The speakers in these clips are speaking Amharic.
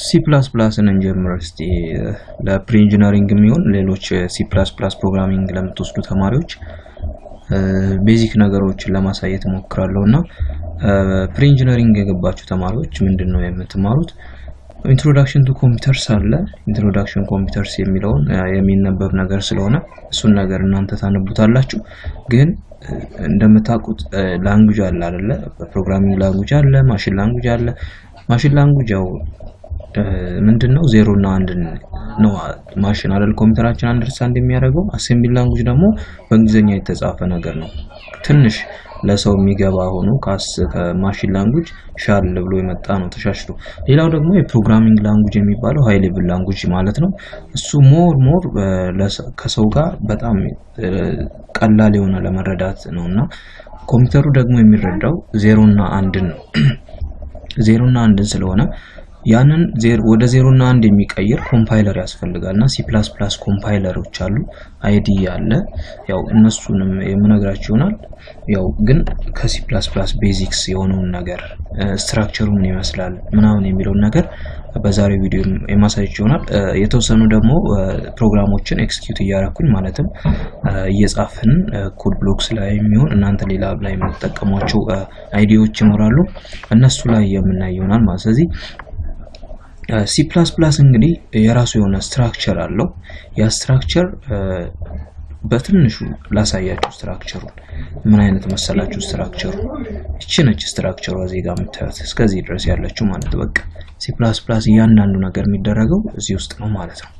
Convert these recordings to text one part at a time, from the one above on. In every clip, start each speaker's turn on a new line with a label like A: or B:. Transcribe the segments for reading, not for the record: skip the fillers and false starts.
A: C++ን እንጀምር እስቲ። ለ pre engineering የሚሆን ሌሎች C++ programming ለምትወስዱ ተማሪዎች basic ነገሮችን ለማሳየት እሞክራለሁ። እና pre engineering የገባችሁ ተማሪዎች ምንድን ነው የምትማሩት? Introduction to computers አለ። Introduction computers የሚለውን የሚነበብ ነገር ስለሆነ እሱን ነገር እናንተ ታነቡታላችሁ። ግን እንደምታውቁት language አለ አይደለ? Programming language አለ፣ machine language አለ። Machine language ያው ምንድን ነው? ዜሮ እና አንድ ነው ማሽን አይደል ኮምፒውተራችን understand የሚያደርገው። Assembly language ደግሞ በእንግሊዝኛ የተጻፈ ነገር ነው። ትንሽ ለሰው የሚገባ ሆኖ ከ machine language ሻል ብሎ የመጣ ነው ተሻሽሎ። ሌላው ደግሞ የ programming language የሚባለው high level language ማለት ነው። እሱ more ከሰው ጋር በጣም ቀላል የሆነ ለመረዳት ነው። እና ኮምፒውተሩ ደግሞ የሚረዳው ዜሮ እና አንድን ነው። ዜሮ እና አንድን ስለሆነ ያንን ወደ ዜሮ እና አንድ የሚቀይር compiler ያስፈልጋል። እና C++ compiler ኦች አሉ፣ IDE አለ። ያው እነሱንም የምነግራችሁ ይሆናል። ያው ግን ከ C++ basics የሆነውን ነገር፣ structure ኡ ምን ይመስላል ምናምን የሚለውን ነገር በዛሬው ቪዲዮ የማሳያችሁ ይሆናል። የተወሰኑ ደግሞ ፕሮግራሞችን execute እያረኩኝ፣ ማለትም እየጻፍን፣ Code Blocks ላይ የሚሆን እናንተ ሌላ ላይ የምትጠቀሟቸው IDE ዎች ይኖራሉ፣ እነሱ ላይ የምናይ ይሆናል ማለት። ስለዚህ C++ እንግዲህ የራሱ የሆነ structure አለው። ያ structure በትንሹ ላሳያችሁ። Structure ኡ ምን አይነት መሰላችሁ? Structure ኡ ይቺ ነች። Structure ኡ እዚህ ጋር የምታዩት እስከዚህ ድረስ ያለችው ማለት በቃ C++ እያንዳንዱ ነገር የሚደረገው እዚህ ውስጥ ነው ማለት ነው።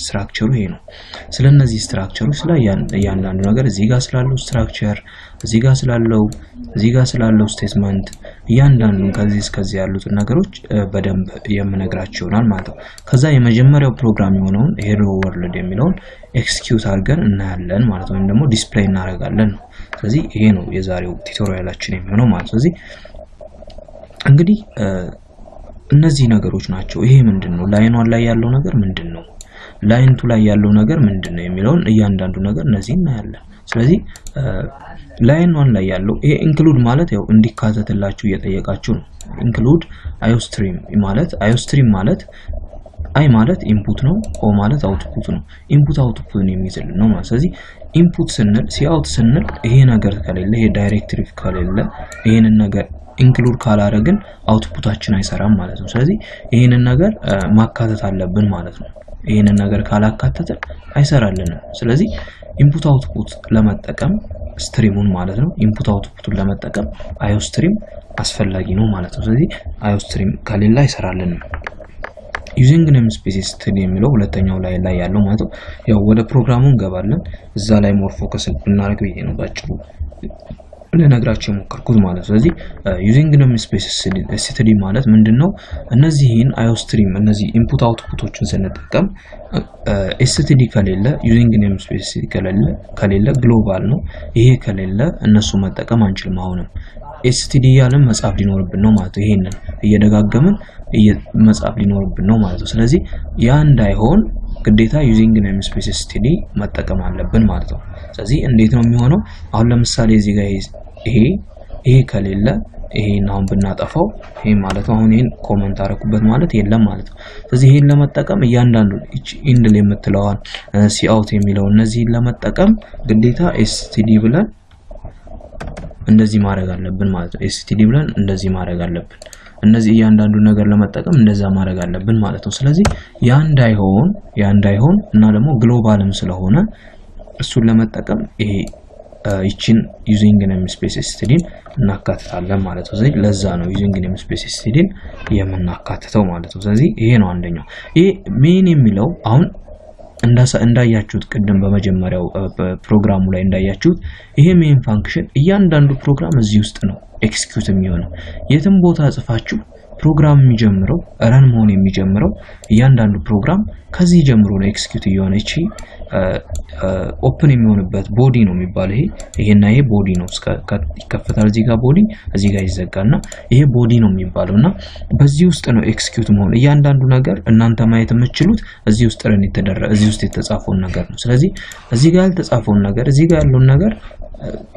A: Structure ኡ ይሄ ነው። ስለ እነዚህ structure ኦች፣ ስለ እያንዳንዱ ነገር፣ እዚህ ጋር ስላለው structure፣ እዚህ ጋር ስላለው፣ እዚህ ጋር ስላለው statement፣ እያንዳንዱን ከዚህ እስከዚህ ያሉትን ነገሮች በደንብ የምነግራችሁ ይሆናል ማለት ነው። ከዛ የመጀመሪያው ፕሮግራም የሆነውን hello world የሚለውን execute አድርገን እናያለን ማለት ነው፣ ወይም ደግሞ display እናደርጋለን ነው። ስለዚህ ይሄ ነው የዛሬው tutorial ኣችን የሚሆነው ማለት ነው። ስለዚህ እንግዲህ እነዚህ ነገሮች ናቸው። ይሄ ምንድን ነው? Line one ላይ ያለው ነገር ምንድን ነው? Line two ላይ ያለው ነገር ምንድን ነው የሚለውን እያንዳንዱ ነገር እነዚህ እናያለን። ስለዚህ line one ላይ ያለው ይሄ include ማለት ያው እንዲካተትላችሁ እየጠየቃችሁ ነው። Include iostream ማለት፣ iostream ማለት i ማለት input ነው፣ o ማለት output ነው። Input output ን የሚይዝልን ነው ማለት። ስለዚህ input ስንል፣ cout ስንል ይሄ ነገር ከሌለ፣ ይሄ directive ከሌለ፣ ይሄንን ነገር include ካላረግን output ኣችን አይሰራም ማለት ነው። ስለዚህ ይሄንን ነገር ማካተት አለብን ማለት ነው። ይሄንን ነገር ካላካተትን አይሰራልንም። ስለዚህ input output ለመጠቀም stream ኡን ማለት ነው። Input output ኡን ለመጠቀም iostream አስፈላጊ ነው ማለት ነው። ስለዚህ iostream ከሌለ አይሰራልንም። Using namespace std የሚለው ሁለተኛው ላይ ላይ ያለው ማለት ነው። ያው ወደ ፕሮግራሙ እንገባለን። እዛ ላይ more focus ብናደርግ ብዬ ነው ባጭሩ ልነግራቸው የሞከርኩት ማለት ነው። ስለዚህ using namespace std ማለት ምንድን ነው? እነዚህን iostream፣ እነዚህ input output ኦችን ስንጠቀም std ከሌለ፣ using namespace ከሌለ፣ global ነው። ይሄ ከሌለ እነሱ መጠቀም አንችልም። አሁንም std እያልን መጻፍ ሊኖርብን ነው ማለት ነው። ይሄንን እየደጋገምን መጻፍ ሊኖርብን ነው ማለት ነው። ስለዚህ ያ እንዳይሆን ግዴታ using namespace std መጠቀም አለብን ማለት ነው። ስለዚህ እንዴት ነው የሚሆነው? አሁን ለምሳሌ እዚህ ጋር ይሄ ከሌለ፣ ይሄን አሁን ብናጠፋው ይሄ ማለት ነው። አሁን ይሄን comment አደረኩበት ማለት የለም ማለት ነው። ስለዚህ ይሄን ለመጠቀም እያንዳንዱ እቺ endl የምትለዋን፣ cout የሚለው፣ እነዚህን ለመጠቀም ግዴታ std ብለን እንደዚህ ማድረግ አለብን ማለት ነው። std ብለን እንደዚህ ማድረግ አለብን። እነዚህ እያንዳንዱ ነገር ለመጠቀም እንደዛ ማድረግ አለብን ማለት ነው። ስለዚህ ያ እንዳይሆን እና ደግሞ global ም ስለሆነ እሱን ለመጠቀም ይሄ ይችን using namespace std ን እናካትታለን ማለት ነው። ስለዚህ ለዛ ነው using namespace std ን የምናካትተው ማለት ነው። ስለዚህ ይሄ ነው አንደኛው። ይሄ main የሚለው አሁን እንዳያችሁት፣ ቅድም በመጀመሪያው ፕሮግራሙ ላይ እንዳያችሁት ይሄ main function እያንዳንዱ ፕሮግራም እዚህ ውስጥ ነው execute የሚሆነው። የትም ቦታ ጽፋችሁ ፕሮግራም የሚጀምረው፣ run መሆን የሚጀምረው እያንዳንዱ ፕሮግራም ከዚህ ጀምሮ ነው execute እየሆነ። እቺ open የሚሆንበት body ነው የሚባለው። ይሄ ይሄና ይሄ body ነው፣ ይከፈታል። እዚህ ጋር body፣ እዚህ ጋር ይዘጋና ይሄ body ነው የሚባለው። እና በዚህ ውስጥ ነው execute መሆን እያንዳንዱ ነገር። እናንተ ማየት የምትችሉት እዚህ ውስጥ run የተደረገ፣ እዚህ ውስጥ የተጻፈውን ነገር ነው። ስለዚህ እዚህ ጋር ያልተጻፈውን ነገር፣ እዚህ ጋር ያለውን ነገር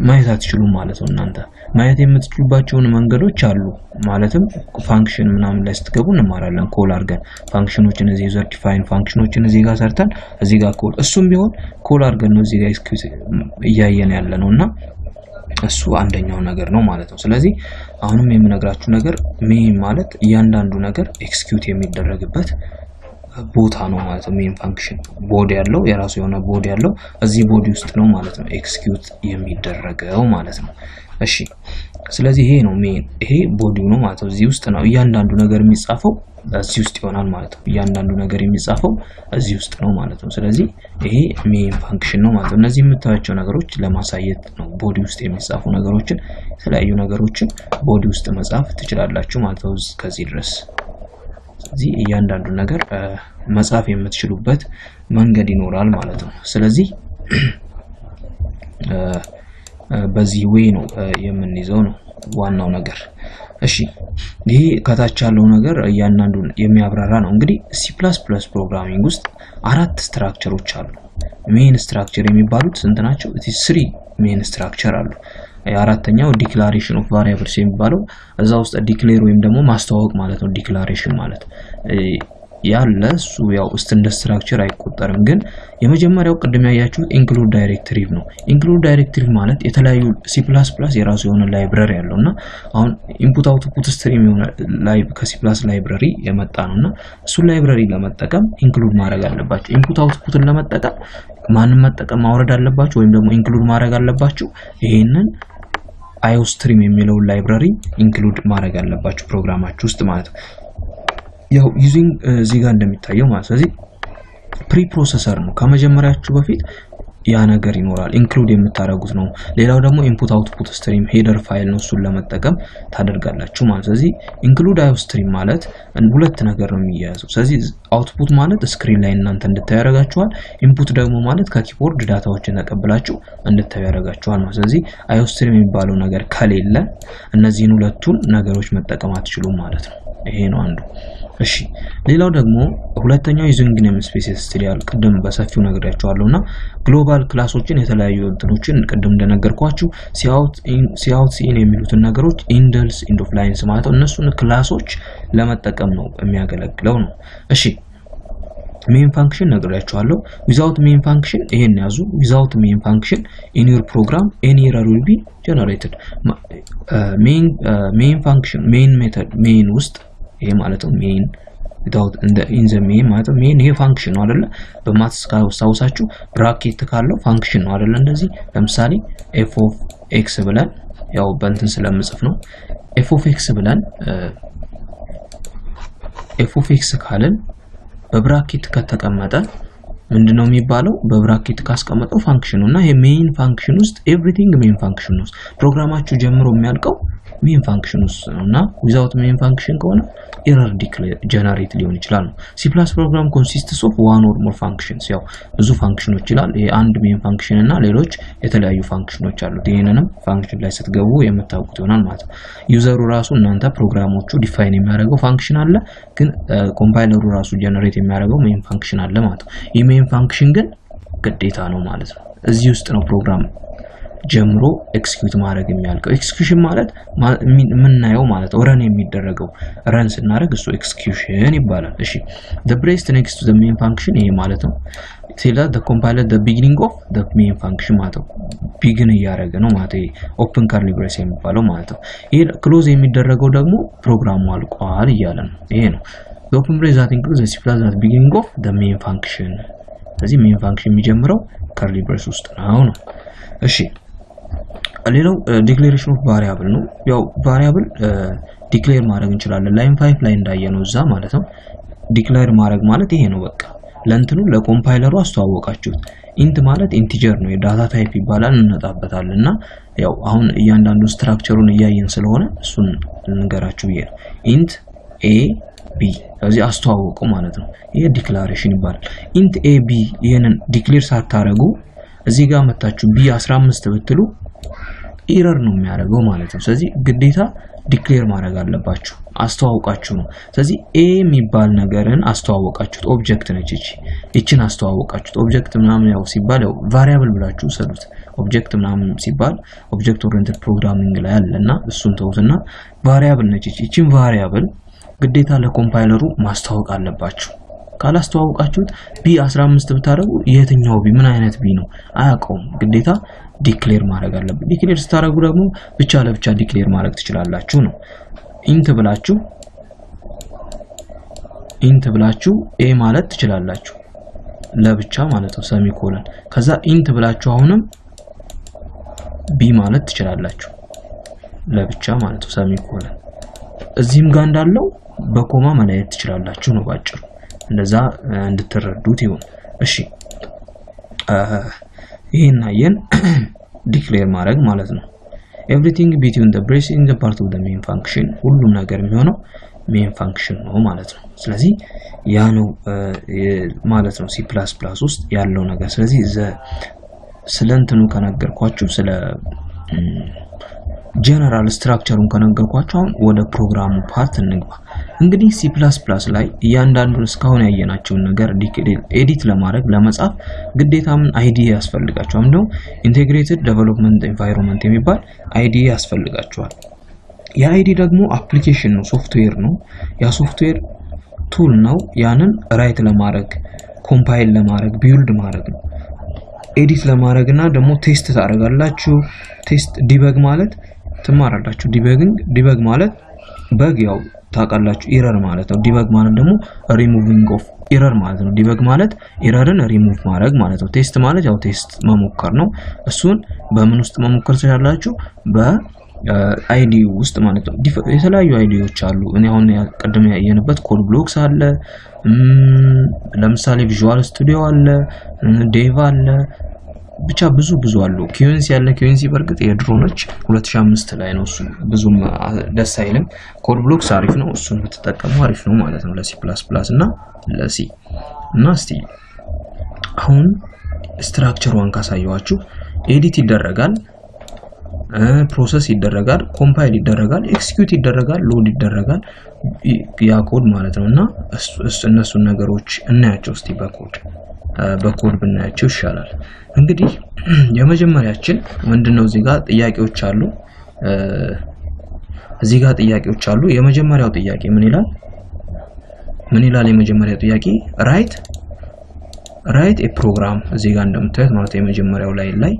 A: ማየት አትችሉም ማለት ነው። እናንተ ማየት የምትችሉባቸውን መንገዶች አሉ። ማለትም function ምናምን ላይ ስትገቡ እንማራለን። Call አድርገን function ኦችን እዚህ user define function ኦችን እዚህ ጋር ሰርተን እዚህ ጋር call፣ እሱም ቢሆን call አድርገን ነው እዚህ ጋር execute እያየን ያለ ነው እና እሱ አንደኛው ነገር ነው ማለት ነው። ስለዚህ አሁንም የምነግራችሁ ነገር main ማለት እያንዳንዱ ነገር execute የሚደረግበት ቦታ ነው ማለት ነው። Main function body ያለው፣ የራሱ የሆነ body ያለው፣ እዚህ body ውስጥ ነው ማለት ነው execute የሚደረገው ማለት ነው። እሺ፣ ስለዚህ ይሄ ነው main፣ ይሄ body ው ነው ማለት ነው። እዚህ ውስጥ ነው እያንዳንዱ ነገር የሚጻፈው፣ እዚህ ውስጥ ይሆናል ማለት ነው። እያንዳንዱ ነገር የሚጻፈው እዚህ ውስጥ ነው ማለት ነው። ስለዚህ ይሄ main function ነው ማለት ነው። እነዚህ የምታዩቸው ነገሮች ለማሳየት ነው። Body ውስጥ የሚጻፉ ነገሮችን፣ የተለያዩ ነገሮችን body ውስጥ መጻፍ ትችላላችሁ ማለት ነው እስከዚህ ድረስ። ስለዚህ እያንዳንዱ ነገር መጻፍ የምትችሉበት መንገድ ይኖራል ማለት ነው። ስለዚህ በዚህ way ነው የምንይዘው ነው ዋናው ነገር። እሺ፣ ይሄ ከታች ያለው ነገር እያንዳንዱን የሚያብራራ ነው። እንግዲህ C++ programming ውስጥ አራት structure ኦች አሉ። Main structure የሚባሉት ስንት ናቸው? Three main structure አሉ። የአራተኛው declaration of variables የሚባለው እዛ ውስጥ declare ወይም ደግሞ ማስተዋወቅ ማለት ነው። Declaration ማለት ያለ እሱ ያው ውስጥ እንደ structure አይቆጠርም። ግን የመጀመሪያው ቅድም ያያችሁት include directive ነው። Include directive ማለት የተለያዩ C++ የራሱ የሆነ library ያለው እና አሁን input output stream የሆነ ከ C+ library የመጣ ነው እና እሱን library ለመጠቀም include ማድረግ አለባችሁ። Input output ን ለመጠቀም ማንም መጠቀም ማውረድ አለባችሁ ወይም ደግሞ include ማድረግ አለባችሁ። ይሄንን iostream የሚለውን library include ማድረግ አለባችሁ ፕሮግራማችሁ ውስጥ ማለት ነው። ያው using እዚህ ጋር እንደሚታየው ማለት፣ ስለዚህ preprocessor ነው። ከመጀመሪያችሁ በፊት ያ ነገር ይኖራል፣ include የምታደርጉት ነው። ሌላው ደግሞ input output stream header file ነው፣ እሱን ለመጠቀም ታደርጋላችሁ ማለት። ስለዚህ include iostream ማለት ሁለት ነገር ነው የሚያያዘው። ስለዚህ output ማለት screen ላይ እናንተ እንድታዩ ያደርጋችኋል። Input ደግሞ ማለት ከ keyboard data ዎችን ተቀብላችሁ እንድታዩ ያደርጋችኋል ማለት። ስለዚህ iostream የሚባለው ነገር ከሌለ እነዚህን ሁለቱን ነገሮች መጠቀም አትችሉም ማለት ነው። ይሄ ነው አንዱ። እሺ፣ ሌላው ደግሞ ሁለተኛው using namespace std ቅድም በሰፊው ነግሬያችኋለሁ እና global class ኦችን፣ የተለያዩ እንትኖችን ቅድም እንደነገርኳችሁ cout፣ cin የሚሉትን ነገሮች፣ endls፣ end of lines ማለት ነው። እነሱን class ኦች ለመጠቀም ነው የሚያገለግለው ነው። እሺ፣ main function ነግሬያችኋለሁ። Without main function፣ ይሄን ያዙ። Without main function in your program, any error will be generated። Main function፣ main method፣ main ውስጥ ይሄ ማለት ነው፣ main without in the main ማለት ነው። Main ይሄ function ነው አይደለ? በ maths ካስታውሳችሁ bracket ካለው function ነው አይደለ? እንደዚህ ለምሳሌ f of x ብለን፣ ያው በእንትን ስለምጽፍ ነው፣ f of x ብለን፣ f of x ካልን በ bracket ከተቀመጠ ምንድነው የሚባለው? በ bracket ካስቀመጠው function ነው እና ይሄ main function ውስጥ everything main function ውስጥ ፕሮግራማችሁ ጀምሮ የሚያልቀው main function ውስጥ ነው እና without main function ከሆነ error generate ሊሆን ይችላል ነው። C+ program consists of one or more functions፣ ያው ብዙ function ኦች ይላል። ይሄ አንድ main function እና ሌሎች የተለያዩ function ኦች አሉት። ይሄንንም function ላይ ስትገቡ የምታውቁት ይሆናል ማለት ነው። User ኡ ራሱ እናንተ ፕሮግራሞቹ define የሚያደርገው function አለ፣ ግን compiler ኡ ራሱ generate የሚያደርገው main function አለ ማለት ነው። ይህ main function ግን ግዴታ ነው ማለት ነው። እዚህ ውስጥ ነው ፕሮግራም ጀምሮ execute ማድረግ የሚያልቀው። Execution ማለት የምናየው ማለት ነው፣ run የሚደረገው፣ run ስናደርግ እሱ execution ይባላል። እሺ፣ the brace next to the main function ይሄ ማለት ነው tell the compiler the beginning of the main function ማለት ነው። Begin እያደረገ ነው ማለት፣ ይሄ open curly brace የሚባለው ማለት ነው። ይሄ close የሚደረገው ደግሞ ፕሮግራሙ አልቋል እያለ ነው። ይሄ ነው the open brace that includes the C plus that beginning of the main function። ስለዚህ main function የሚጀምረው curly brace ውስጥ ነው ነው። እሺ፣ ሌላው declaration of variable ነው። ያው variable declare ማድረግ እንችላለን። Line 5 ላይ እንዳየነው እዛ ማለት ነው። Declare ማድረግ ማለት ይሄ ነው። በቃ ለእንትኑ ለ compiler ኡ አስተዋወቃችሁት። Int ማለት integer ነው፣ የ data type ይባላል፣ እንመጣበታለን እና ያው አሁን እያንዳንዱ structure ኡን እያየን ስለሆነ እሱን ልንገራችሁ ብዬ ነው። Int a b፣ ስለዚህ አስተዋወቁ ማለት ነው። ይሄ declaration ይባላል። Int a b ይሄንን declare ሳታረጉ እዚህ ጋር መታችሁ b 15 ብትሉ error ነው የሚያደርገው ማለት ነው። ስለዚህ ግዴታ declare ማድረግ አለባችሁ፣ አስተዋውቃችሁ ነው። ስለዚህ a የሚባል ነገርን አስተዋወቃችሁት፣ object ነች እቺ፣ ይችን አስተዋወቃችሁት። Object ምናምን ያው ሲባል ያው variable ብላችሁ ሰዱት። Object ምናምን ሲባል object oriented programming ላይ አለና እሱን ተውትና variable ነች። እቺን variable ግዴታ ለ compiler ኡ ማስተዋወቅ አለባችሁ። ካላስተዋወቃችሁት b 15 ብታደርጉ የትኛው b ምን አይነት b ነው አያውቀውም። ግዴታ declare ማድረግ አለብን። Declare ስታደርጉ ደግሞ ብቻ ለብቻ declare ማድረግ ትችላላችሁ ነው። int ብላችሁ a ማለት ትችላላችሁ ለብቻ ማለት ነው፣ semicolon። ከዛ int ብላችሁ አሁንም b ማለት ትችላላችሁ ለብቻ ማለት ነው፣ semicolon። እዚህም ጋር እንዳለው በ comma መለየት ትችላላችሁ ነው ባጭሩ። እንደዛ እንድትረዱት ይሁን። እሺ፣ ይሄን አየን፣ declare ማድረግ ማለት ነው። Everything between the brace in the part of the main function፣ ሁሉም ነገር የሚሆነው main function ነው ማለት ነው። ስለዚህ ያ ነው ማለት ነው C++ ውስጥ ያለው ነገር። ስለዚህ ስለ እንትኑ ከነገርኳችሁ፣ ስለ general structure ኡን ከነገርኳችሁ አሁን ወደ ፕሮግራሙ part እንግባ። እንግዲህ C++ ላይ እያንዳንዱን እስካሁን ያየናቸውን ነገር edit ለማድረግ፣ ለመጻፍ ግዴታ ምን IDE ያስፈልጋችኋል። ምንድነው? Integrated development environment የሚባል IDE ያስፈልጋችኋል። ያ IDE ደግሞ application ነው፣ ሶፍትዌር ነው። ያ software tool ነው። ያንን write ለማድረግ፣ compile ለማድረግ፣ build ማድረግ ነው። Edit ለማድረግ እና ደግሞ test ታደርጋላችሁ። Test debug ማለት ትማራላችሁ። Debugging፣ debug ማለት bug ያው ታውቃላችሁ error ማለት ነው። ዲበግ ማለት ደግሞ ሪሙቪንግ ኦፍ ኢረር ማለት ነው። ዲበግ ማለት ኢረርን ሪሙቭ ማድረግ ማለት ነው። Test ማለት ያው test መሞከር ነው። እሱን በምን ውስጥ መሞከር ትችላላችሁ? በ IDE ውስጥ ማለት ነው። የተለያዩ IDE ዎች አሉ። እኔ አሁን ቅድም ያየንበት Code Blocks አለ። ለምሳሌ Visual Studio አለ፣ Dev አለ፣ ብቻ ብዙ ብዙ አሉ። Quincy ያለ፣ Quincy በእርግጥ የድሮ ነች፣ 2005 ላይ ነው እሱ፣ ብዙም ደስ አይልም። Code Blocks አሪፍ ነው፣ እሱን ብትጠቀሙ አሪፍ ነው ማለት ነው ለ C++ እና ለ C። እና እስቲ አሁን structure ሯን ካሳየኋችሁ edit ይደረጋል፣ process ይደረጋል፣ compile ይደረጋል፣ execute ይደረጋል፣ load ይደረጋል ያ ኮድ ማለት ነው። እና እነሱን ነገሮች እናያቸው እስቲ፣ በ code ብናያቸው ይሻላል። እንግዲህ የመጀመሪያችን ምንድነው? እዚህ ጋር ጥያቄዎች አሉ። እዚህ ጋር ጥያቄዎች አሉ። የመጀመሪያው ጥያቄ ምን ይላል? ምን ይላል? የመጀመሪያው ጥያቄ write a program፣ እዚህ ጋር እንደምታዩት ማለት የመጀመሪያው line ላይ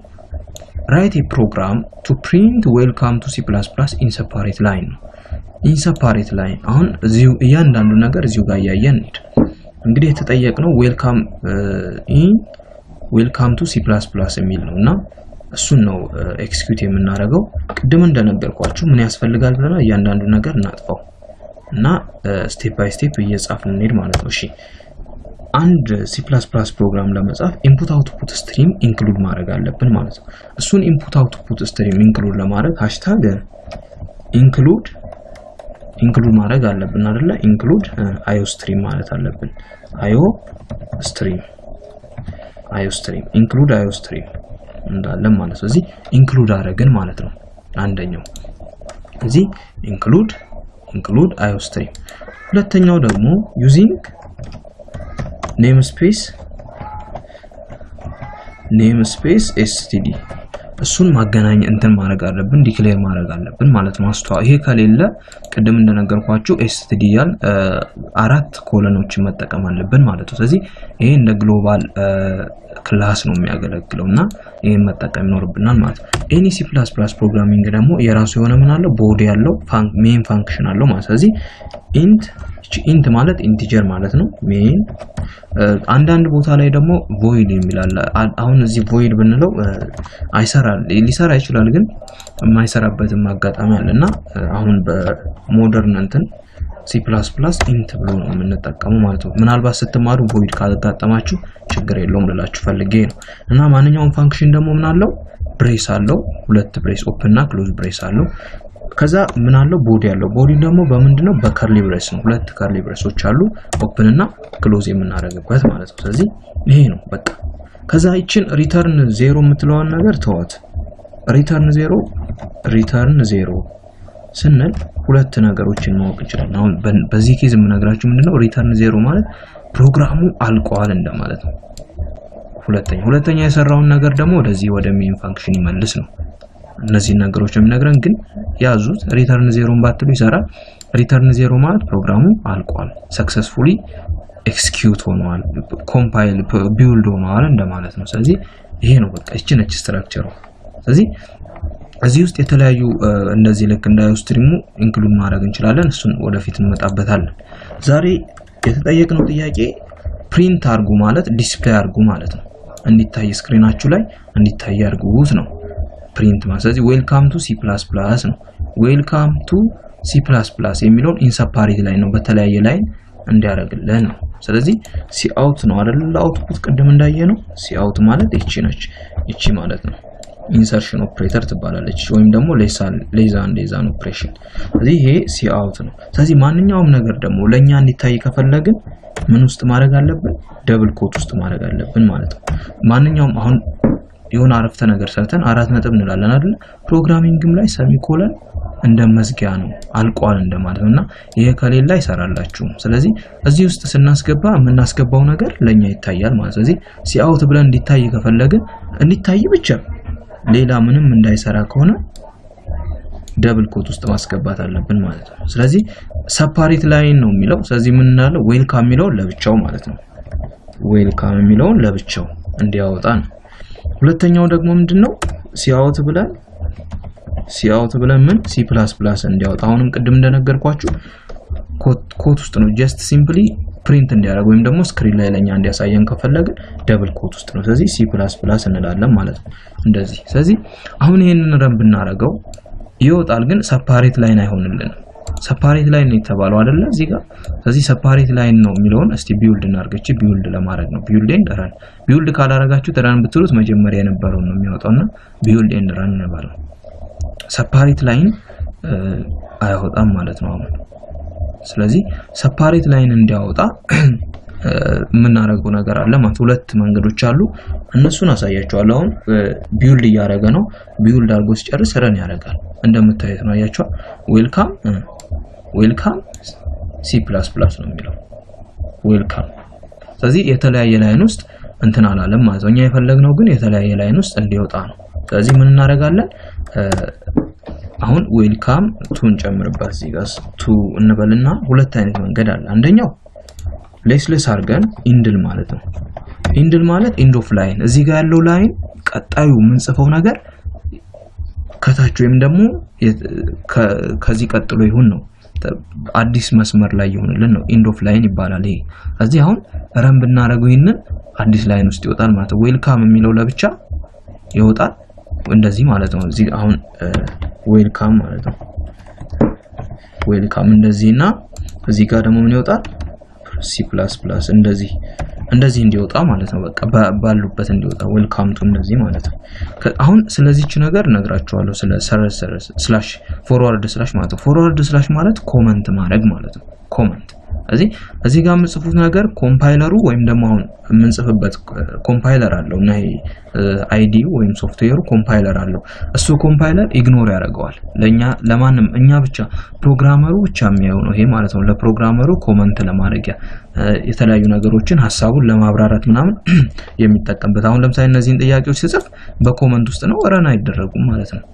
A: write a program to print "welcome to C++" in separate line ነው። In separate line። አሁን እዚሁ እያንዳንዱ ነገር እዚሁ ጋር እያየን እንሂድ። እንግዲህ የተጠየቅነው in "welcome to C++" የሚል ነው እና እሱን ነው execute የምናደርገው። ቅድም እንደነገርኳችሁ ምን ያስፈልጋል ብለናል። እያንዳንዱ ነገር እናጥፋው እና step by step እየጻፍን እንሄድ ማለት ነው። እሺ፣ አንድ C++ ፕሮግራም ለመጻፍ input output stream include ማድረግ አለብን ማለት ነው። እሱን input output stream include ለማድረግ hashtag include ማድረግ አለብን አይደለ? Include iostream ማለት አለብን። iostream include iostream እንዳለን ማለት ነው። እዚህ include አደረግን ማለት ነው። አንደኛው እዚህ include iostream። ሁለተኛው ደግሞ using namespace std፣ እሱን ማገናኘ እንትን ማድረግ አለብን፣ declare ማድረግ አለብን ማለት ነው። አስተዋ ይሄ ከሌለ ቅድም እንደነገርኳችሁ std ያል አራት colon ኦችን መጠቀም አለብን ማለት ነው። ስለዚህ ይሄ እንደ global class ነው የሚያገለግለው እና ይሄን መጠቀም ይኖርብናል ማለት ነው። Any C++ programming ደግሞ የራሱ የሆነ ምን አለው? Body ያለው main function አለው ማለት። ስለዚህ int፣ int ማለት integer ማለት ነው። Main፣ አንዳንድ ቦታ ላይ ደግሞ void የሚል አለ። አሁን እዚህ void ብንለው አይሰራል፣ ሊሰራ ይችላል፣ ግን የማይሰራበትም አጋጣሚ አለ እና አሁን በ modern እንትን C++ int ብሎ ነው የምንጠቀመው ማለት ነው። ምናልባት ስትማሩ void ካጋጠማችሁ ችግር የለውም ልላችሁ ፈልጌ ነው። እና ማንኛውም function ደግሞ ምን አለው? Brace አለው። ሁለት brace፣ open እና close brace አለው። ከዛ ምን አለው? Body አለው። Body ደግሞ በምንድነው? በ curly brace ነው። ሁለት curly brace ኦች አሉ፣ open እና close የምናደርግበት ማለት ነው። ስለዚህ ይሄ ነው በቃ። ከዛ ይችን return zero የምትለዋን ነገር ተዋት። Return zero፣ return zero ስንል ሁለት ነገሮችን ማወቅ እንችላለን። አሁን በዚህ case የምነግራችሁ ምንድነው? Return zero ማለት ፕሮግራሙ አልቋል እንደማለት ነው። ሁለተኛ የሰራውን ነገር ደግሞ ወደዚህ ወደ main function ይመልስ ነው። እነዚህ ነገሮች የሚነግረን ግን ያዙት። return 0 ባትሉ ይሰራል። return 0 ማለት ፕሮግራሙ አልቋል፣ successfully execute ሆኗል፣ compile build ሆኗል እንደማለት ነው። ስለዚህ ይሄ ነው በቃ እቺ ነች structure ኡ። ስለዚህ እዚህ ውስጥ የተለያዩ እንደዚህ ልክ እንደ iostream ኡ include ማድረግ እንችላለን። እሱን ወደፊት እንመጣበታለን። ዛሬ የተጠየቅነው ጥያቄ print አርጉ ማለት display አርጉ ማለት ነው። እንዲታይ screen ኣችሁ ላይ እንዲታይ አርጉት ነው print ማለት። ስለዚህ welcome to C++ ነው። welcome to C++ የሚለውን in separate line ነው በተለያየ line እንዲያደርግልን ነው። ስለዚህ cout ነው አይደል? output ቅድም እንዳየነው cout ማለት እቺ ነች፣ እቺ ማለት ነው። insertion operator ትባላለች ወይም ደግሞ less than operation። ስለዚህ ይሄ cout ነው። ስለዚህ ማንኛውም ነገር ደግሞ ለኛ እንዲታይ ከፈለግን ምን ውስጥ ማድረግ አለብን? double quote ውስጥ ማድረግ አለብን ማለት ነው። ማንኛውም አሁን የሆነ አረፍተ ነገር ሰርተን 4 ነጥብ እንላለን አይደል? programming ም ላይ semicolon እንደ መዝጊያ ነው፣ አልቋል እንደማለት ነውና ይሄ ከሌላ አይሰራላችሁም። ስለዚህ እዚህ ውስጥ ስናስገባ የምናስገባው ነገር ለኛ ይታያል ማለት። ስለዚህ cout ብለን እንዲታይ ከፈለግን እንዲታይ ብቻ ሌላ ምንም እንዳይሰራ ከሆነ double quote ውስጥ ማስገባት አለብን ማለት ነው። ስለዚህ separate line ነው የሚለው። ስለዚህ ምን እንላለን? welcome የሚለውን ለብቻው ማለት ነው። welcome የሚለውን ለብቻው እንዲያወጣ ነው። ሁለተኛው ደግሞ ምንድነው? cout ብለን ምን C++ እንዲያወጣ አሁንም ቅድም እንደነገርኳችሁ quote ውስጥ ነው just simply print እንዲያደርግ ወይም ደግሞ screen ላይ ለኛ እንዲያሳየን ከፈለግን double quote ውስጥ ነው። ስለዚህ C++ እንላለን ማለት ነው እንደዚህ። ስለዚህ አሁን ይሄንን run ብናረገው ይወጣል፣ ግን separate line አይሆንልንም። separate line ነው የተባለው አይደለ እዚህ ጋር። ስለዚህ separate line ነው የሚለውን እስቲ build እናርገች። build ለማድረግ ነው build and run። build ካላረጋችሁት run ብትሉት መጀመሪያ የነበረውን ነው የሚያወጣውና build and run እንበለው። separate line አያወጣም ማለት ነው አሁን። ስለዚህ separate line እንዲያወጣ የምናደርገው ነገር አለ ማለት ሁለት መንገዶች አሉ። እነሱን አሳያችኋለሁ። አሁን build እያደረገ ነው። build አድርጎ ሲጨርስ run ያደርጋል። እንደምታዩት ነው። አያችኋል። Welcome C++ ነው የሚለው welcome። ስለዚህ የተለያየ line ውስጥ እንትን አላለም ማለት ነው። እኛ የፈለግነው ግን የተለያየ line ውስጥ እንዲወጣ ነው። ስለዚህ ምን እናደርጋለን? አሁን welcome to እንጨምርበት እዚህ ጋር to እንበልና ሁለት አይነት መንገድ አለ። አንደኛው less less አድርገን endl ማለት ነው። endl ማለት end of line፣ እዚህ ጋር ያለው line ቀጣዩ የምንጽፈው ነገር ከታች ወይም ደግሞ ከዚህ ቀጥሎ ይሁን ነው። አዲስ መስመር ላይ ይሁንልን ነው። end of line ይባላል ይሄ። እዚህ አሁን run ብናደርገው ይህንን አዲስ line ውስጥ ይወጣል ማለት ነው። welcome የሚለው ለብቻ ይወጣል እንደዚህ ማለት ነው። እዚህ አሁን welcome ማለት ነው። welcome እንደዚህ እና እዚህ ጋር ደግሞ ምን ይወጣል? C++ እንደዚህ እንደዚህ እንዲወጣ ማለት ነው። በቃ ባሉበት እንዲወጣ welcome to እንደዚህ ማለት ነው። አሁን ስለዚች ነገር እነግራችኋለሁ። ስለ ሰረዝ ሰረዝ slash forward slash ማለት ነው። forward slash ማለት comment ማድረግ ማለት ነው። comment እዚህ ጋር የምጽፉት ነገር compiler ኡ ወይም ደግሞ አሁን የምንጽፍበት compiler አለው እና ይሄ IDE ወይም ሶፍትዌሩ compiler አለው። እሱ compiler ignore ያደርገዋል። ለኛ ለማንም እኛ ብቻ programmer ኡ ብቻ የሚያየው ነው ይሄ ማለት ነው። ለ programmer ኡ comment ለማድረጊያ የተለያዩ ነገሮችን ሀሳቡን ለማብራራት ምናምን የሚጠቀምበት። አሁን ለምሳሌ እነዚህን ጥያቄዎች ስጽፍ በ comment ውስጥ ነው፣ run አይደረጉም ማለት ነው።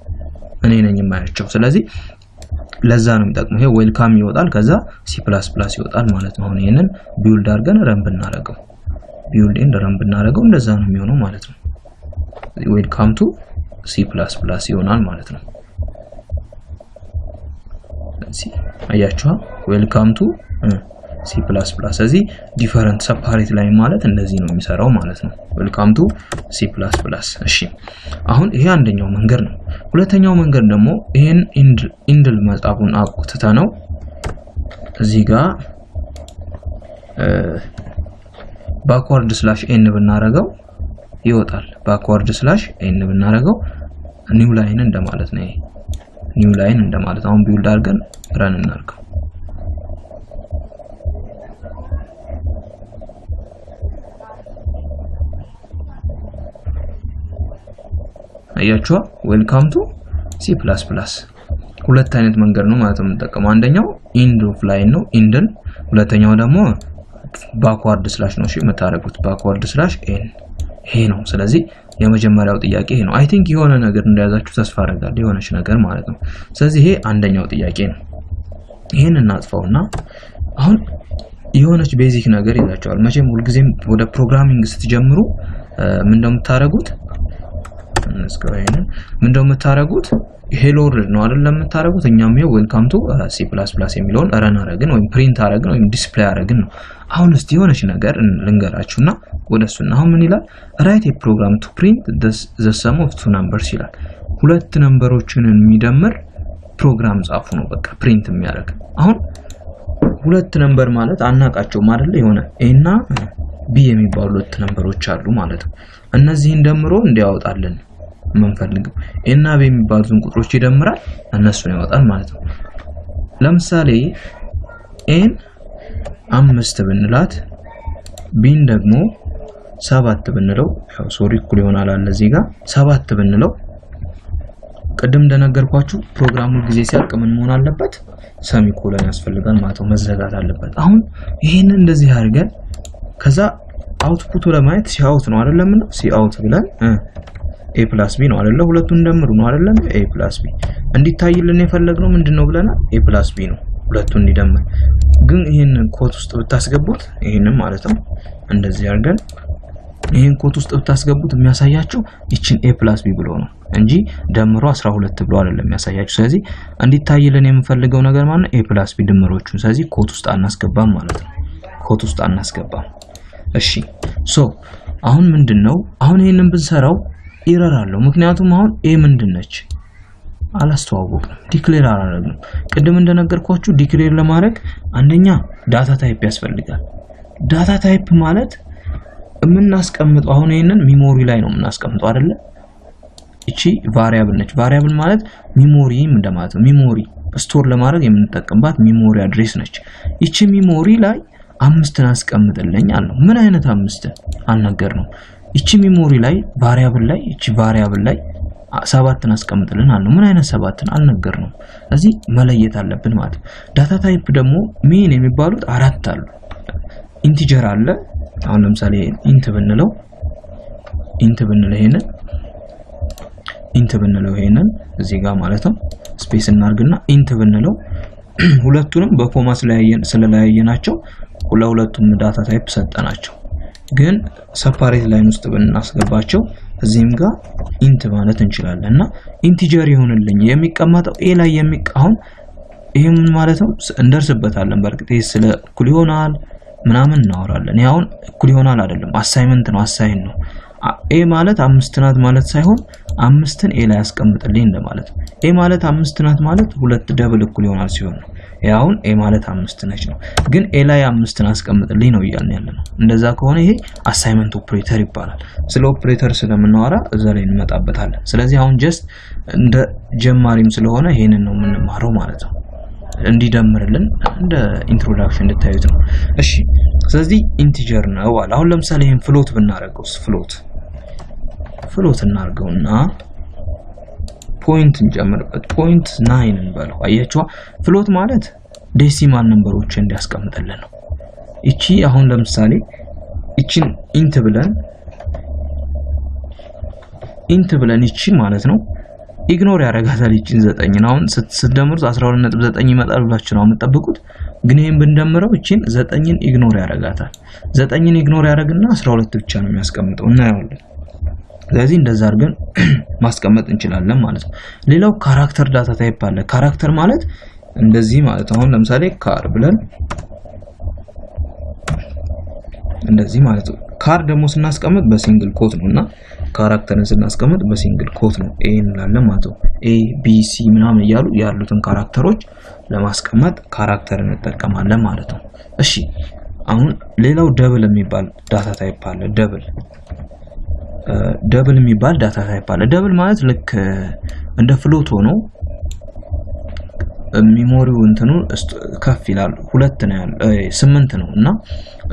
A: እኔ ነኝ የማያቸው። ስለዚህ ለዛ ነው የሚጠቅመው። ይሄ welcome ይወጣል፣ ከዛ C++ ይወጣል ማለት ነው። አሁን ይሄንን build አድርገን run ብናረገው build and run ብናረገው እንደዛ ነው የሚሆነው ማለት ነው። welcome to C++ ይሆናል ማለት ነው። እዚህ አያችኋ፣ welcome to C++። ስለዚህ different separate line ማለት እንደዚህ ነው የሚሰራው ማለት ነው። welcome to C++። እሺ አሁን ይሄ አንደኛው መንገድ ነው። ሁለተኛው መንገድ ደግሞ ይሄን endl መጻፉን አቁትተ ነው እዚህ ጋር backward slash n ብናረገው ይወጣል። backward slash n ብናረገው new line እንደማለት ነው። ይሄ new line እንደማለት። አሁን build አድርገን run እናድርገው። አያችኋ፣ welcome to C++። ሁለት አይነት መንገድ ነው ማለት ነው የምንጠቀመው። አንደኛው end of line ነው endl፣ ሁለተኛው ደግሞ backward slash ነው። እሺ የምታደርጉት backward slash n ይሄ ነው። ስለዚህ የመጀመሪያው ጥያቄ ይሄ ነው። I think የሆነ ነገር እንደያዛችሁ ተስፋ አደርጋለሁ፣ የሆነች ነገር ማለት ነው። ስለዚህ ይሄ አንደኛው ጥያቄ ነው። ይሄን እናጥፋውና አሁን የሆነች basic ነገር ይዛችኋል። መቼም ሁልጊዜም ወደ programming ስትጀምሩ ምን እንደምታረጉት እንስከው፣ ይሄንን ምን እንደምታረጉት hello world ነው አይደል የምታረጉት። እኛም ይኸው welcome to C++ የሚለውን run አረግን ወይም print አረግን ወይም display አረግን ነው። አሁን እስቲ የሆነች ነገር ልንገራችሁና ወደ እሱ። አሁን ምን ይላል? Write a program to print the sum of two numbers ይላል። ሁለት number ኦችን የሚደምር ፕሮግራም ጻፉ ነው በቃ print የሚያደርግ። አሁን ሁለት number ማለት አናቃቸውም አይደለ? የሆነ A እና B የሚባሉ ሁለት number ኦች አሉ ማለት ነው። እነዚህን ደምሮ እንዲያወጣልን የምንፈልገው A እና B የሚባሉትን ቁጥሮች ይደምራል፣ እነሱን ያወጣል ማለት ነው። ለምሳሌ A ን 5 ብንላት B ን ደግሞ 7 ብንለው፣ ያው sorry እኩል ይሆናል አለ እዚህ ጋር፣ 7 ብንለው ቅድም እንደነገርኳችሁ ፕሮግራሙ ጊዜ ሲያልቅ ምን መሆን አለበት? Semicolon ያስፈልጋል ማለት ነው፣ መዘጋት አለበት። አሁን ይሄንን እንደዚህ አድርገን ከዛ output ኡ ለማየት cout ነው አይደለም? ነው cout ብለን A plus B ነው አይደለ? ሁለቱን እንደምሩ ነው አይደለም? A plus B እንዲታይልን የፈለግነው ምንድነው ብለናል? A plus B ነው ሁለቱን እንዲደምር። ግን ይሄንን quote ውስጥ ብታስገቡት፣ ይሄንን ማለት ነው፣ እንደዚህ አድርገን ይሄን quote ውስጥ ብታስገቡት የሚያሳያችሁ ይችን A plus B ብሎ ነው እንጂ ደምሮ 12 ብሎ አይደለም የሚያሳያችሁ። ስለዚህ እንዲታይልን የምንፈልገው ነገር ማለት ነው A plus B ድምሮቹን። ስለዚህ quote ውስጥ አናስገባም ማለት ነው። Quote ውስጥ አናስገባም። እሺ፣ so አሁን ምንድነው፣ አሁን ይሄንን ብንሰራው error አለው። ምክንያቱም አሁን A ምንድን ነች አላስተዋወቅንም፣ declare አላደረግንም። ቅድም እንደነገርኳችሁ declare ለማድረግ አንደኛ data type ያስፈልጋል። Data type ማለት የምናስቀምጠው፣ አሁን ይሄንን memory ላይ ነው የምናስቀምጠው አይደለ? እቺ variable ነች። Variable ማለት memory እንደማለት ነው። Memory store ለማድረግ የምንጠቀምባት memory address ነች። ይቺ memory ላይ 5ን አስቀምጥልኝ አልነው። ምን አይነት 5ን አልነገርነው። ይቺ memory ላይ variable ላይ፣ ይቺ variable ላይ 7ን አስቀምጥልን አልነው። ምን አይነት 7ን አልነገርነው። ስለዚህ መለየት አለብን ማለት ነው። Data type ደግሞ main የሚባሉት አራት አሉ። Integer አለ። አሁን ለምሳሌ int ብንለው ይሄንን int ብንለው ይሄንን እዚህ ጋር ማለት ነው space እናርግና int ብንለው ሁለቱንም በ comma ስለለያየናቸው ለሁለቱም data type ሰጠናቸው። ግን separate line ውስጥ ብናስገባቸው እዚህም ጋር int ማለት እንችላለን። እና integer ይሁንልኝ የሚቀመጠው A ላይ አሁን ይሄ ምን ማለት ነው? እንደርስበታለን። በእርግጥ ይሄ ስለ እኩል ይሆናል ምናምን እናወራለን። ይሄ አሁን እኩል ይሆናል አይደለም፣ assignment ነው፣ assign ነው። A ማለት 5 ናት ማለት ሳይሆን 5ን A ላይ አስቀምጥልኝ እንደማለት ነው። A ማለት 5 ናት ማለት ሁለት double እኩል ይሆናል ሲሆን ነው። ይሄ አሁን A ማለት 5 ነች ነው። ግን A ላይ 5ን አስቀምጥልኝ ነው እያልን ያለ ነው። እንደዛ ከሆነ ይሄ assignment operator ይባላል። ስለ ኦፕሬተር ስለምናወራ እዛ ላይ እንመጣበታለን። ስለዚህ አሁን just እንደ ጀማሪም ስለሆነ ይሄንን ነው የምንማረው ማለት ነው። እንዲደምርልን እንደ introduction እንድታዩት ነው። እሺ፣ ስለዚህ integer ነው አለ። አሁን ለምሳሌ ይሄን float ብናደርገውስ? Float እናድርገውና point እንጨምርበት። 0.9 እንበለው። አያችኋ፣ float ማለት decimal number ኦችን እንዲያስቀምጥልን ነው። እቺ አሁን ለምሳሌ እቺን int ብለን እቺ ማለት ነው ignore ያደርጋታል ይቺን 9ን። አሁን ስትደምሩት 12.9 ይመጣል ብላችሁ ነው የምትጠብቁት። ግን ይሄን ብንደምረው እቺን 9ን ignore ያደርጋታል። 9ን ignore ያደርግና 12 ብቻ ነው የሚያስቀምጠው፣ እናየዋለን። ስለዚህ እንደዛ አድርገን ማስቀመጥ እንችላለን ማለት ነው። ሌላው character data type አለ። Character ማለት እንደዚህ ማለት ነው። አሁን ለምሳሌ char ብለን እንደዚህ ማለት ነው። Char ደግሞ ስናስቀምጥ በ single quote ነው እና character ን ስናስቀምጥ በ single quote ነው፣ A እንላለን ማለት ነው። A B C ምናምን እያሉ ያሉትን character ኦች ለማስቀመጥ character እንጠቀማለን ማለት ነው። እሺ፣ አሁን ሌላው double የሚባል data type አለ። Double የሚባል data type አለ። Double ማለት ልክ እንደ float ሆኖ memory ው እንትኑ ከፍ ይላል። ሁለት ነው ያለው፣ 8 ነው እና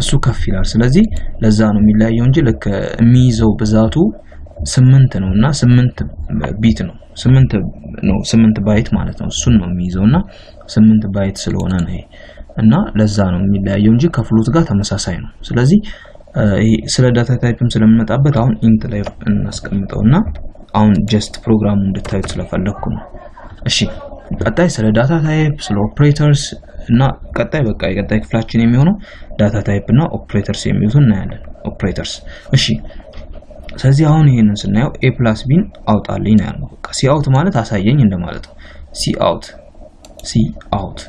A: እሱ ከፍ ይላል። ስለዚህ ለዛ ነው የሚለያየው እንጂ ልክ የሚይዘው ብዛቱ 8 ነው እና 8 bit ነው፣ 8 ነው፣ 8 byte ማለት ነው። እሱን ነው የሚይዘው እና 8 byte ስለሆነ ነው ይሄ እና ለዛ ነው የሚለያየው እንጂ ከ float ጋር ተመሳሳይ ነው። ስለዚህ ስለ data type ም ስለምንመጣበት አሁን int ላይ እናስቀምጠውና አሁን just ፕሮግራሙ እንድታዩት ስለፈለኩ ነው። እሺ ቀጣይ ስለ data type፣ ስለ operators እና ቀጣይ በቃ የቀጣይ ክፍላችን የሚሆነው data type እና operators የሚሉትን እናያለን። operators እሺ ስለዚህ አሁን ይሄንን ስናየው a plus b ን አውጣልኝ ነው ያልነው። በቃ cout ማለት አሳየኝ እንደማለት ነው። cout cout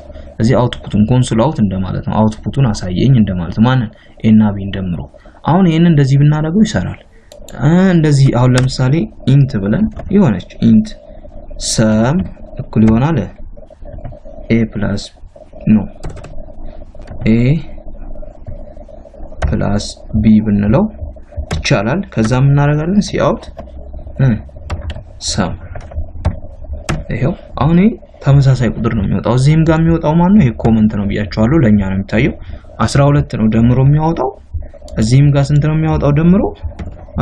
A: እዚህ output ኡን console out እንደማለት ነው። output ኡን አሳየኝ እንደማለት ነው። ማንን a እና b ን ደምሮ። አሁን ይሄንን እንደዚህ ብናደርገው ይሰራል። እንደዚህ አሁን ለምሳሌ int ብለን የሆነች int sum እኩል ይሆናል a plus no a plus b ብንለው ይቻላል። ከዛ ምን እናደርጋለን? cout sum ይሄው አሁን ይሄ ተመሳሳይ ቁጥር ነው የሚወጣው። እዚህም ጋር የሚወጣው ማን ነው? ይሄ comment ነው ብያቸዋለሁ። ለኛ ነው የሚታየው። 12 ነው ደምሮ የሚያወጣው። እዚህም ጋር ስንት ነው የሚያወጣው ደምሮ?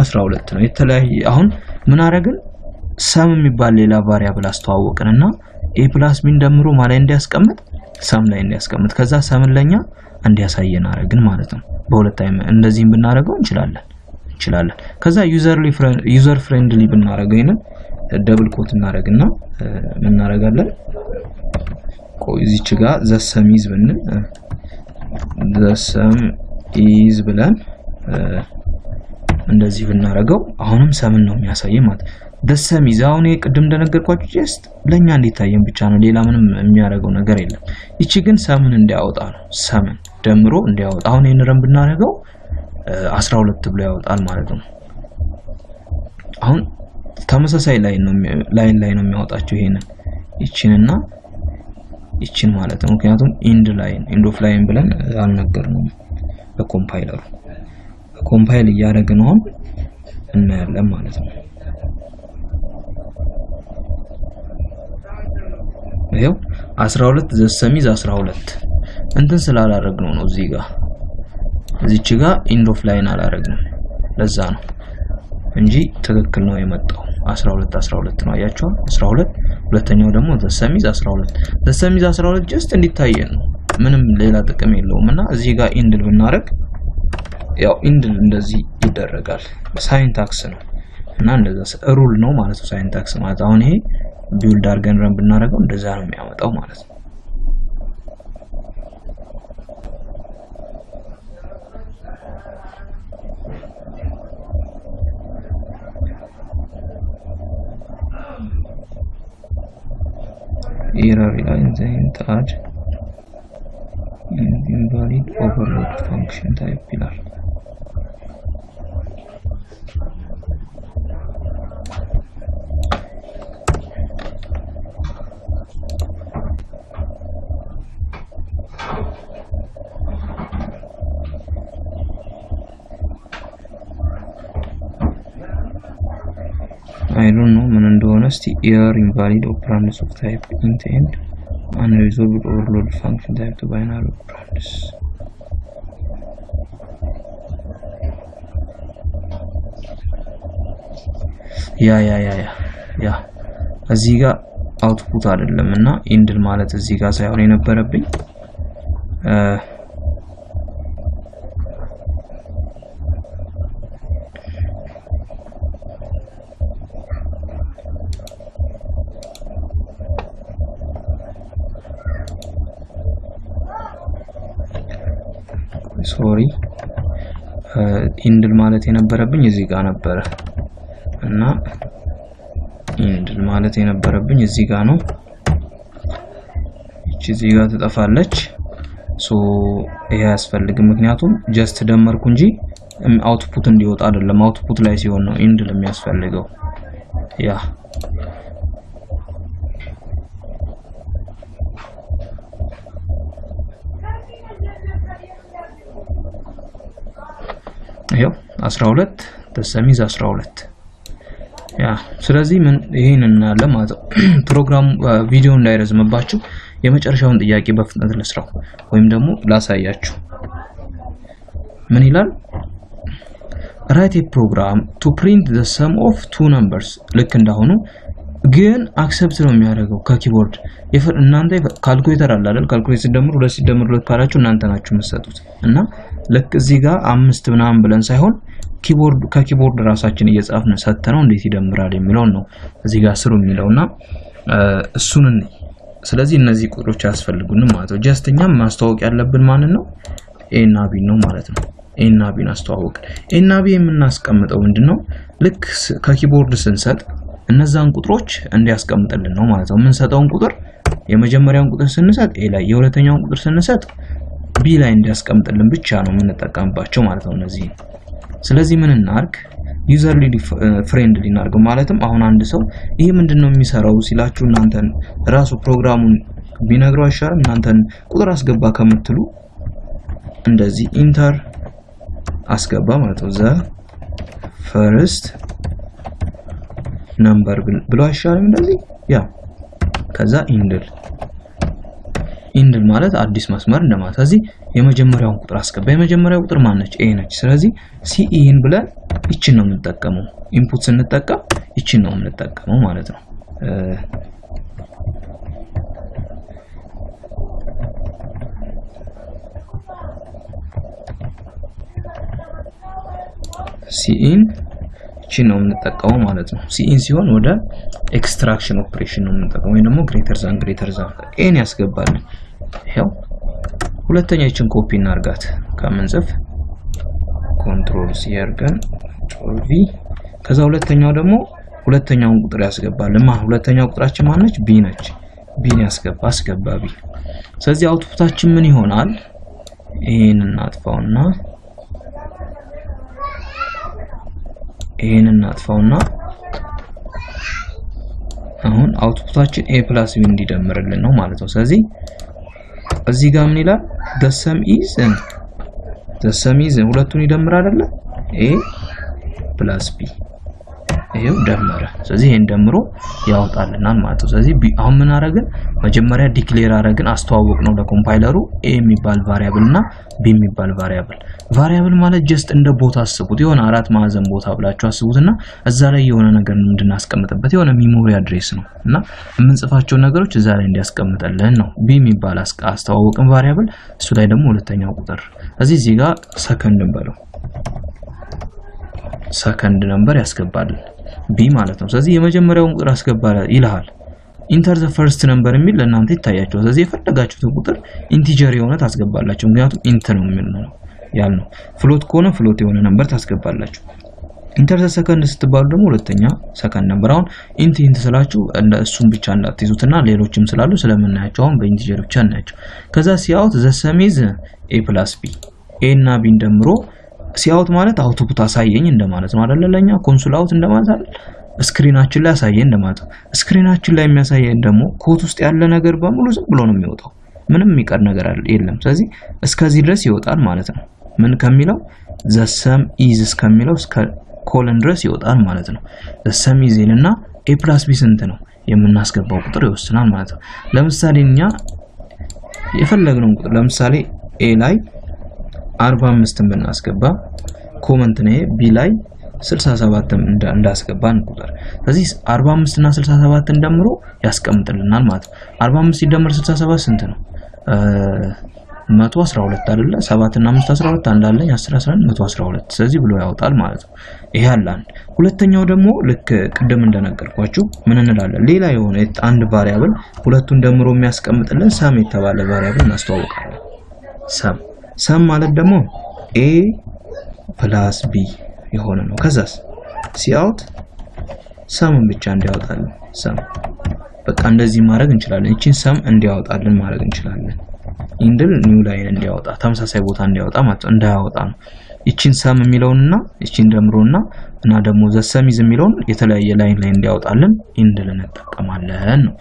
A: 12 ነው። የተለያየ አሁን ምን አደረግን? sum የሚባል ሌላ variable አስተዋወቅንና a plus b ን ደምሮ ማለት እንዲያስቀምጥ sum ላይ እንዲያስቀምጥ ከዛ sum ን ለኛ እንዲያሳየን አደረግን ማለት ነው። በሁለት አይነት እንደዚህም ብናደርገው እንችላለን። ከዛ user friendly ብናደርገው ይሄንን double quote እናደርግና ምን እናደርጋለን? ቆይ እዚች ጋር the sum is ብንል the sum is ብለን እንደዚህ ብናደርገው አሁንም sum ን ነው የሚያሳየን ማለት ነው። the sum is አሁን ይሄ ቅድም እንደነገርኳችሁ just ለኛ እንዲታየን ብቻ ነው፣ ሌላ ምንም የሚያደርገው ነገር የለም። ይቺ ግን sum ን እንዲያወጣ ነው፣ sum ን ደምሮ እንዲያወጣ። አሁን ይሄን run ብናደርገው 12 ብሎ ያወጣል ማለት ነው። አሁን ተመሳሳይ line ነው line ላይ ነው የሚያወጣቸው ይሄንን ይቺንና ይቺን ማለት ነው። ምክንያቱም end line end of line ብለን አልነገርነውም በ compiler ኡ። compile እያደረግን አሁን እናያለን ማለት ነው። ይሄው 12 the sum is 12 እንትን ስላላረግነው ነው እዚህ ጋር እዚች ጋር end of line አላረግንም ለዛ ነው እንጂ ትክክል ነው የመጣው። 12 12 ነው አያችሁ፣ 12 ሁለተኛው ደግሞ the sum is 12 the sum is 12 just እንዲታየን ነው፣ ምንም ሌላ ጥቅም የለውም። እና እዚህ ጋር endl ብናረግ ያው endl እንደዚህ ይደረጋል። syntax ነው እና እንደዛ rule ነው ማለት ነው syntax ማለት። አሁን ይሄ build አድርገን run ብናረገው እንደዛ ነው የሚያመጣው ማለት ነው። error ይላል int add invalid overload function type ይላል። I don't know ምን እንደሆነ። እስቲ error invalid operands of type int and unresolved overload function type to binary operands። yeah yeah yeah yeah yeah እዚህ ጋር output አይደለም እና endl ማለት እዚህ ጋር ሳይሆን የነበረብኝ sorry endl ማለት የነበረብኝ እዚህ ጋር ነበረ እና endl ማለት የነበረብኝ እዚህ ጋር ነው። እቺ እዚህ ጋር ትጠፋለች። so ይሄ አያስፈልግም፣ ምክንያቱም just ደመርኩ እንጂ output እንዲወጣ አይደለም። output ላይ ሲሆን ነው endl የሚያስፈልገው። yeah ይሄው 12 the sum is 12 yeah ስለዚህ ምን ይሄን እናያለን ማለት ነው። ፕሮግራሙ ቪዲዮ እንዳይረዝምባችሁ የመጨረሻውን ጥያቄ በፍጥነት ልስራው ወይም ደግሞ ላሳያችሁ። ምን ይላል? write a program to print the sum of two numbers። ልክ እንዳሁኑ ግን accept ነው የሚያደርገው ከ keyboard። እናንተ ካልኩሌተር አለ አይደል? Calculate ሲደምር 2 ሲደምር 2 ካላችሁ እናንተ ናችሁ የምትሰጡት። እና ልክ እዚህ ጋር 5 ምናምን ብለን ሳይሆን keyboard ከ keyboard ራሳችን እየጻፍን ሰተነው እንዴት ይደምራል የሚለውን ነው እዚህ ጋር ስሩ የሚለውና እሱን። ስለዚህ እነዚህ ቁጥሮች አያስፈልጉንም ማለት ነው። Just እኛም ማስተዋወቅ ያለብን ማንን ነው? A እና B ነው ማለት ነው። A እና B ን አስተዋወቅን። A እና B የምናስቀምጠው ምንድነው? ልክ ከ keyboard ስንሰጥ እነዛን ቁጥሮች እንዲያስቀምጥልን ነው ማለት ነው። የምንሰጠውን ቁጥር የመጀመሪያውን ቁጥር ስንሰጥ A ላይ፣ የሁለተኛውን ቁጥር ስንሰጥ B ላይ እንዲያስቀምጥልን ብቻ ነው የምንጠቀምባቸው ማለት ነው እነዚህ። ስለዚህ ምን እናርግ? Userly friendly እናርገው። ማለትም አሁን አንድ ሰው ይሄ ምንድነው የሚሰራው ሲላችሁ እናንተን ራሱ ፕሮግራሙን ቢነግረው አይሻልም? እናንተን ቁጥር አስገባ ከምትሉ እንደዚህ enter አስገባ ማለት ነው። The first number ብሎ አይሻልም? እንደዚህ yeah። ከዛ endl፣ endl ማለት አዲስ መስመር እንደማለት። ስለዚህ የመጀመሪያውን ቁጥር አስገባ። የመጀመሪያው ቁጥር ማን ነች? A ነች። ስለዚህ cin ብለን ይችን ነው የምንጠቀመው። Input ስንጠቀም ይችን ነው የምንጠቀመው ማለት ነው። Cin ይችን ነው የምንጠቀመው ማለት ነው። Cin ሲሆን ወደ extraction operation ነው የምንጠቀመው፣ ወይ ደግሞ greater than greater than A ን ያስገባልን። ይሄው ሁለተኛ ይችን ኮፒ እናርጋት ከምንጽፍ control C አድርገን control V። ከዛ ሁለተኛው ደግሞ ሁለተኛውን ቁጥር ያስገባል። ማን ሁለተኛው ቁጥራችን ማነች? B ነች። B ን ያስገባ፣ አስገባ B። ስለዚህ output ኣችን ምን ይሆናል? ይሄን እናጥፋውና ይሄን እናጥፋውና አሁን output ኣችን A plus B እንዲደምርልን ነው ማለት ነው። ስለዚህ እዚህ ጋር ምን ይላል? The sum is፣ the sum is ሁለቱን ይደምር አይደለ? A plus B ይሄው ደመረ። ስለዚህ ይሄን ደምሮ ያወጣልናል ማለት ነው። ስለዚህ አሁን ምን አረግን? መጀመሪያ declare አረግን፣ አስተዋወቅ ነው ለ compiler ኡ A የሚባል variable እና B የሚባል variable። Variable ማለት just እንደ ቦታ አስቡት፣ የሆነ አራት ማዕዘን ቦታ ብላችሁ አስቡትና እዛ ላይ የሆነ ነገር እንድናስቀምጥበት የሆነ memory address ነው እና የምንጽፋቸው ነገሮች እዛ ላይ እንዲያስቀምጥልን ነው። B የሚባል አስተዋወቅን variable፣ እሱ ላይ ደግሞ ሁለተኛው ቁጥር እዚህ ጋር ሰከንድ እንበለው፣ second number ያስገባልን B ማለት ነው። ስለዚህ የመጀመሪያውን ቁጥር አስገባ ይልሃል። Enter the first number የሚል ለእናንተ ይታያችኋል። ስለዚህ የፈለጋችሁትን ቁጥር integer የሆነ ታስገባላችሁ። ምክንያቱም int ነው የሚል ነው ያልነው። Float ከሆነ float የሆነ number ታስገባላችሁ። Enter the second ስትባሉ ደግሞ ሁለተኛ second number። አሁን int int ስላችሁ እንደ እሱን ብቻ እንዳትይዙትና ሌሎችም ስላሉ ስለምናያቸው አሁን በ integer ብቻ እናያቸው። ከዛ cout the sum is A plus B፣ A እና B ን ደምሮ cout ማለት output አሳየኝ እንደማለት ነው አይደለ? ለኛ console out እንደማለት አይደል? Screen ኣችን ላይ አሳየኝ እንደማለት ነው። Screen ኣችን ላይ የሚያሳየን ደግሞ quote ውስጥ ያለ ነገር በሙሉ ዝም ብሎ ነው የሚወጣው። ምንም የሚቀር ነገር የለም። ስለዚህ እስከዚህ ድረስ ይወጣል ማለት ነው። ምን ከሚለው? The sum is እስከሚለው እስከ colon ድረስ ይወጣል ማለት ነው። The sum is እና A plus B ስንት ነው የምናስገባው ቁጥር ይወስናል ማለት ነው። ለምሳሌ እኛ የፈለግነውን ቁጥር ለምሳሌ A ላይ 45ን ብናስገባ comment ነው፣ B ላይ 67 እንዳስገባን ቁጥር። ስለዚህ 45 እና 67ን ደምሮ ያስቀምጥልናል ማለት ነው። 45 ሲደመር 67 ስንት ነው? 112 አይደለ? 7 እና 5 12፣ አንድ አለኝ 10 11 112። ስለዚህ ብሎ ያወጣል ማለት ነው። ይሄ አለ አንድ። ሁለተኛው ደግሞ ልክ ቅድም እንደነገርኳችሁ ምን እንላለን? ሌላ የሆነ አንድ variable ሁለቱን ደምሮ የሚያስቀምጥልን sum የተባለ variable እናስተዋውቃለን። Sum፣ sum ማለት ደግሞ A plus B የሆነ ነው። ከዛስ cout sum ን ብቻ እንዲያወጣልን sum በቃ እንደዚህ ማድረግ እንችላለን። እቺን sum እንዲያወጣልን ማድረግ እንችላለን። Endl new line እንዲያወጣ ተመሳሳይ ቦታ እንዲያወጣ ማለት ነው፣ እንዳያወጣ ነው። እቺን sum የሚለውንና እቺን ደምሮና እና ደግሞ the sum is የሚለውን የተለያየ line ላይ እንዲያወጣልን endl እንጠቀማለን ነው።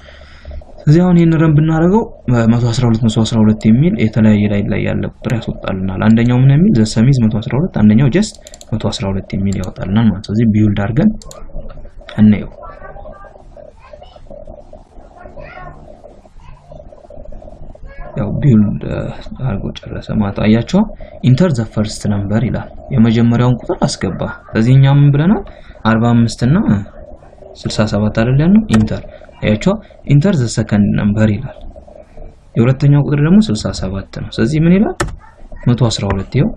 A: ስለዚህ አሁን ይሄን run ብናደርገው 112 112 የሚል የተለያየ line ላይ ያለ ቁጥር ያስወጣልናል። አንደኛው ምን የሚል the sum is 112፣ አንደኛው just 112 የሚል ያወጣልናል ማለት ነው። ስለዚህ build አድርገን እንየው። ያው build አድርጎ ጨረሰ ማለት አያቸው። Enter the first number ይላል። የመጀመሪያውን ቁጥር አስገባ። ስለዚህ እኛ ምን ብለናል? 45 እና 67 አይደል ያልነው? Enter። አያችሁ፣ "Enter the second number" ይላል። የሁለተኛው ቁጥር ደግሞ 67 ነው። ስለዚህ ምን ይላል? 112። ይኸው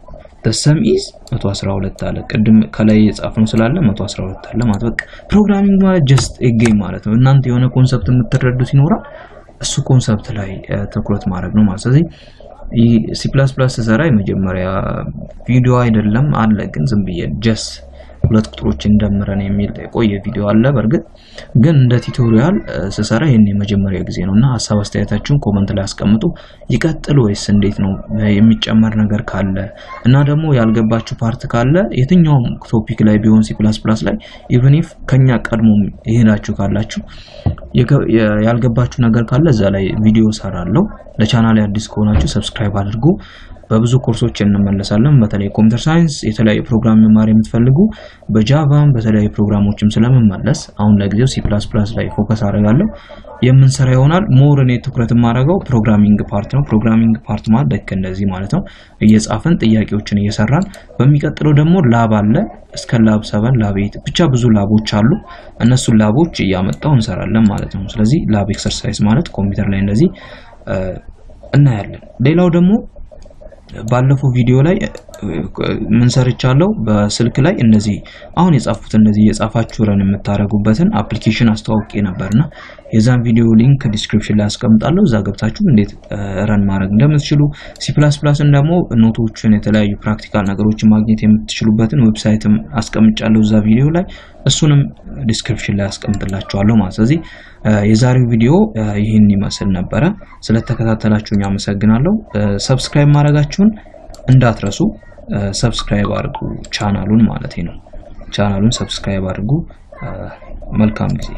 A: "the sum is 112" አለ። ቅድም ከላይ የጻፍነው ስላለ 112 አለ ማለት። በቃ programming ማለት just a game ማለት ነው። እናንተ የሆነ concept የምትረዱት ይኖራል። እሱ concept ላይ ትኩረት ማድረግ ነው ማለት። ስለዚህ C++ ስሰራ የመጀመሪያ ቪዲዮ አይደለም አለ፣ ግን ዝም ብዬ just ሁለት ቁጥሮችን ደምረን የሚል የቆየ ቪዲዮ አለ። በእርግጥ ግን እንደ tutorial ስሰራ ይህን የመጀመሪያ ጊዜ ነው እና ሀሳብ አስተያየታችሁን comment ላይ አስቀምጡ። ይቀጥል ወይስ እንዴት ነው? የሚጨመር ነገር ካለ እና ደግሞ ያልገባችሁ part ካለ የትኛውም topic ላይ ቢሆን C++ ላይ even if ከኛ ቀድሞ የሄዳችሁ ካላችሁ ያልገባችሁ ነገር ካለ እዛ ላይ ቪዲዮ ሰራለሁ። ለቻናል አዲስ ከሆናችሁ subscribe አድርጉ። በብዙ ኮርሶች እንመለሳለን። በተለይ computer science የተለያዩ ፕሮግራም መማር የምትፈልጉ በ Java ም በተለያዩ ፕሮግራሞችም ስለምመለስ አሁን ለጊዜው C++ ላይ focus አደርጋለሁ፣ የምንሰራ ይሆናል። More እኔ ትኩረት የማደርገው programming part ነው። Programming part ማለት ልክ እንደዚህ ማለት ነው። እየጻፍን ጥያቄዎችን እየሰራን በሚቀጥለው ደግሞ lab አለ፣ እስከ lab 7፣ lab 8፣ ብቻ ብዙ lab ኦች አሉ። እነሱን lab ኦች እያመጣው እንሰራለን ማለት ነው። ስለዚህ lab exercise ማለት ኮምፒውተር ላይ እንደዚህ እናያለን። ሌላው ደግሞ ባለፈው ቪዲዮ ላይ ምን ሰርቻለሁ? በስልክ ላይ እንደዚህ አሁን የጻፉት እንደዚህ እየጻፋችሁ run የምታደርጉበትን application አስተዋውቄ ነበርና የዛን ቪዲዮ link description ላይ አስቀምጣለሁ። እዛ ገብታችሁ እንዴት run ማድረግ እንደምትችሉ፣ C++ ን ደግሞ note ኦችን፣ የተለያዩ practical ነገሮችን ማግኘት የምትችሉበትን website ም አስቀምጫለሁ እዛ ቪዲዮ ላይ፣ እሱንም description ላይ አስቀምጥላችኋለሁ ማለት። ስለዚህ የዛሬው ቪዲዮ ይህን ይመስል ነበረ። ስለተከታተላችሁኝ አመሰግናለሁ። Subscribe ማድረጋችሁን እንዳትረሱ። Subscribe አድርጉ ቻናሉን ማለት ነው። ቻናሉን subscribe አድርጉ። መልካም ጊዜ።